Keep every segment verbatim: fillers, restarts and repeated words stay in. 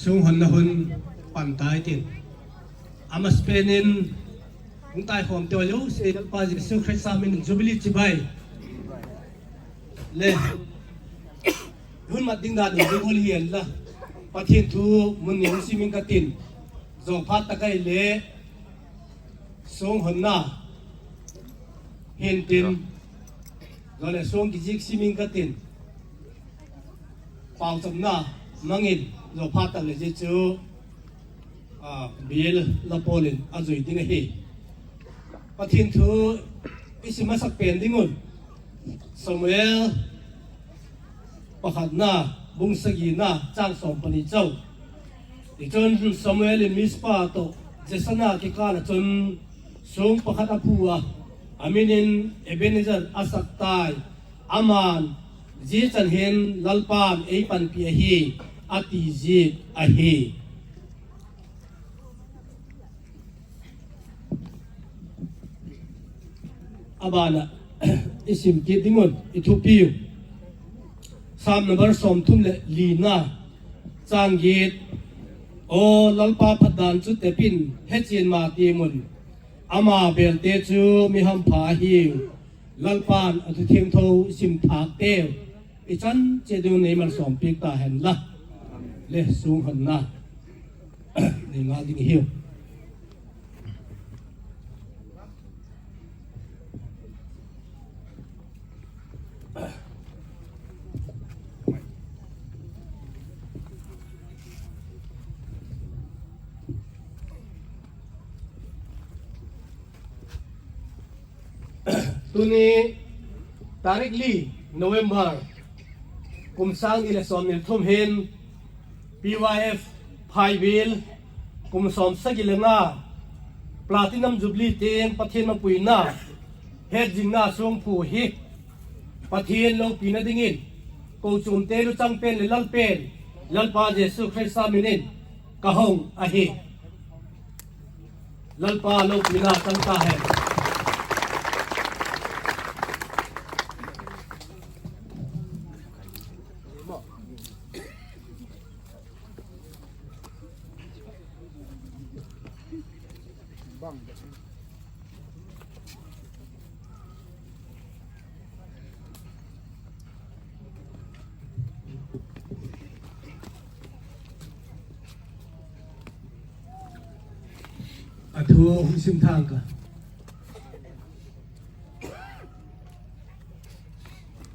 Sung honna hun pan tai tin, a masapen in hung taikhawmte haw zosia Lalpa Jesu Khrista min in Jubilee chibai le hun mat ding dan in ding hul hian la, Pathian thu mun ni hung sim ing ka tin, zawphat tak ahile sung honna hin tin, zale sung kizik sim ing ka tin, pauchapna mang in zawphat tak le zia chu bial la pawl in a zui ding ahi. Pathian thu i sim masak pen ding un Samuel pakhatna bung sagina châng sawm pani chau. Tichun Samuel in Mizpa tawh Jesa na kikâl ah chun sung pakhat a phu a, a min in Ebenezer a sak tai. Ama'n, Zia chan hin Lalpa'n ei panpi ahi, a ti ziak ahi. A ban ah i sim kit ding un i thupiu, Sam number sawmthum leh lina, châng giat. Aw Lalpa phatdan chu tep in, hechian ma tiam un, ama bêlte chu mi hampha ahiu. Lalpa'n a thu thiangtho i sim thâkteu i chan chiat ding un ei malsawmpiak ta hen la. Le sung honna nei ngal ding hiu. Tuni tarik li November, kum sâng ni leh sawmni leh thum hin P Y F Phaibial kum sawmsagi le nga Platinum Jubilee tiang Pathian mapuina, hetzingna suangphu hi Pathian lopina dingin kochuamte luchang pen leh lal pen Lalpa Jesu Khrista min in ka hong ahi. Lalpa lopina chang ta hen. A thu hung sim thang ka.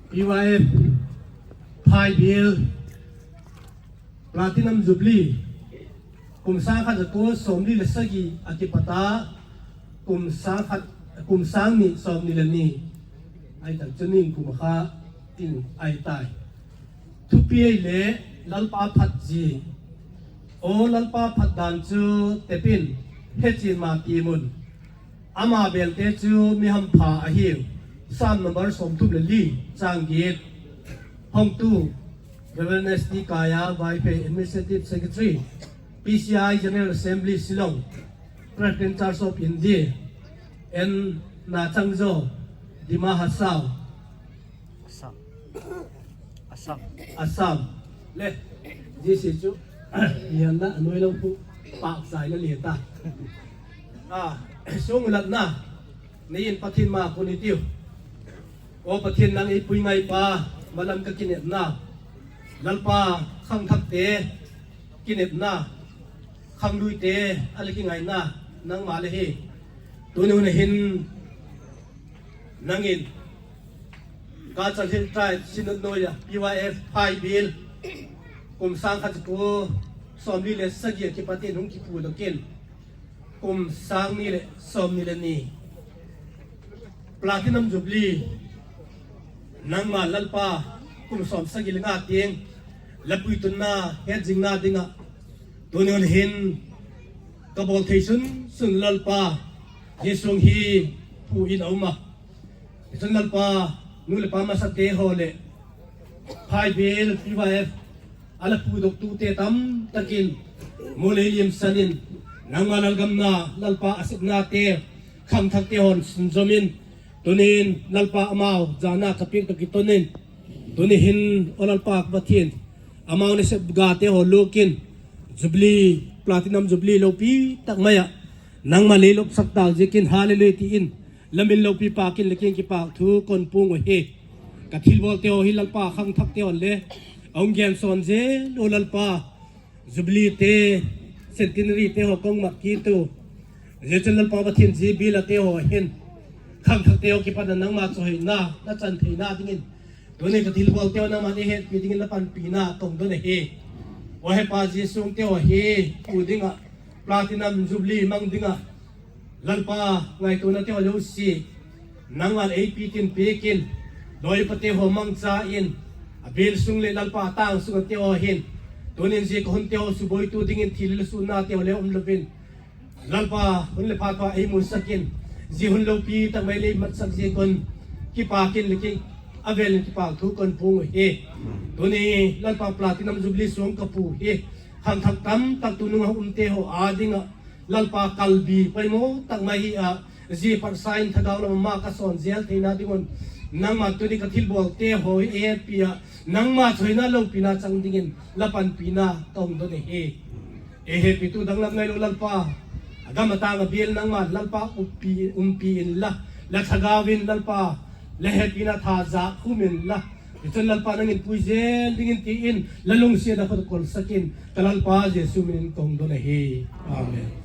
P Y F Phaibial Platinum Jubilee kum sâng khat za kua sawmli leh sagi a kipat a, kum sâng khat, kum sâng ni sawmni leh ni, ahi tak chu nin kum kha in ahi tai. Thupi ahile, Lalpa phat zia. Aw Lalpa phatdan chu tep in, hechian ma tiam un, ama bêlte chu mi hampha ahiu. Sam number sawmthum leh li, châng giat. Hongtu, Reverend S T Kaia Vaiphei, Administrative Secretary, P C I General Assembly Shillong, Presbyterian Church of India, N Nachangzaw, Dima Hasao, Assam. Assam. Le, zia chu, lianna a nuailo pu, pâkchaina lian ta. A, sung latna nei in Pathian ma kun i tiu. Aw Pathian, nang ei pui ngaipa, malam ka kinepna, Lalpa, khangthakte kinepna, khangluite a la kingaina, nangma le hi. Tuni hun a hin nang in Cachar Hills Tribe Synod nuai ah P Y F Phaibial kum sâng khat za kua sawmli leh sagi a kipat in hung kipuidok in, kum sâng ni leh sawmni leh ni Platinum Jubilee, nangma Lalpa, kum sawmsagi le nga tiang la puitunna, hetzingna ding ah tuni hun hin ka bawl thei sun sun Lalpa, zia sung hi phu in a um a. Tichun Lalpa, nu leh pa masate haw leh Phaibial P Y F a la puidoktute tamtak in mu lei liamsan in, nangma lalgam na, Lalpa, a sepnate, khangthakte haw'n sunzawm in, tuni'n Lalpa, amau jana ka piak tawh kiton in, tuni hin aw Lalpa ka Pathian, amau nasep gate haw lûk in, Jubilee, Platinum Jubilee lopi tak mai ah nangma lei lopsak tâk ziakin Hallelujah ti in, la min lopi pâk in, la kiang kipâk thu kon puang uhi. Ka thilbawlte haw hi Lalpa, khangthakte haw le a hung gensawn zel u Lalpa, Jubileete, Centenaryte haw ka hung mat kit u. Zia chun Lalpa Pathian, zia bialate haw hin khangthakte haw kipat a nangma chawihoina la chan theina dingin, tuni ka thilbawlte haw nangma'n ei hetpi dingin la panpina ka hung don ahi. Aw he Pa, zia suangte haw hi pu ding ah Platinum Jubilee mang ding ah Lalpa, ngaituanate haw zosia nangma'n ei piak in, piak in, dawipate haw mangcha in, a bial sung leh Lalpa tâng sung ate haw hin, tunin zia ka hunte haw subuaitu dingin thil le sunnate haw le um lo in, Lalpa, hun leh phat haw ei musak in, zia hun lopi tak mai lei matsak ziak un kipâk in, le kiang a vêl in kipâk thu kon puang uhi. Tuni Lalpa, Platinum Jubilee suang ka pu hi khangthak tamtak tunung ah umte haw â ding ah Lalpa, kalbi poimaw tak mai hi a, zia patsa in thagau lam ah ma ka sawn zel theina ding un, nangma'n tuni ka thilbawlte haw hi ei hetpi ah nangma chawihoina lopina chang dingin la panpina ka hung don ahi. Ei hetpitu danglam ngailo Lalpa, a gam a tâng a bial nangma'n Lalpa umpi, umpi inla, la thagau in Lalpa, la hepina tha zak khum inla, tichun Lalpa, nang in pui zel dingin ti in la lungsiat a khut a kolsak in, ka Lalpa Jesu min in ka hung don ahi. Amen.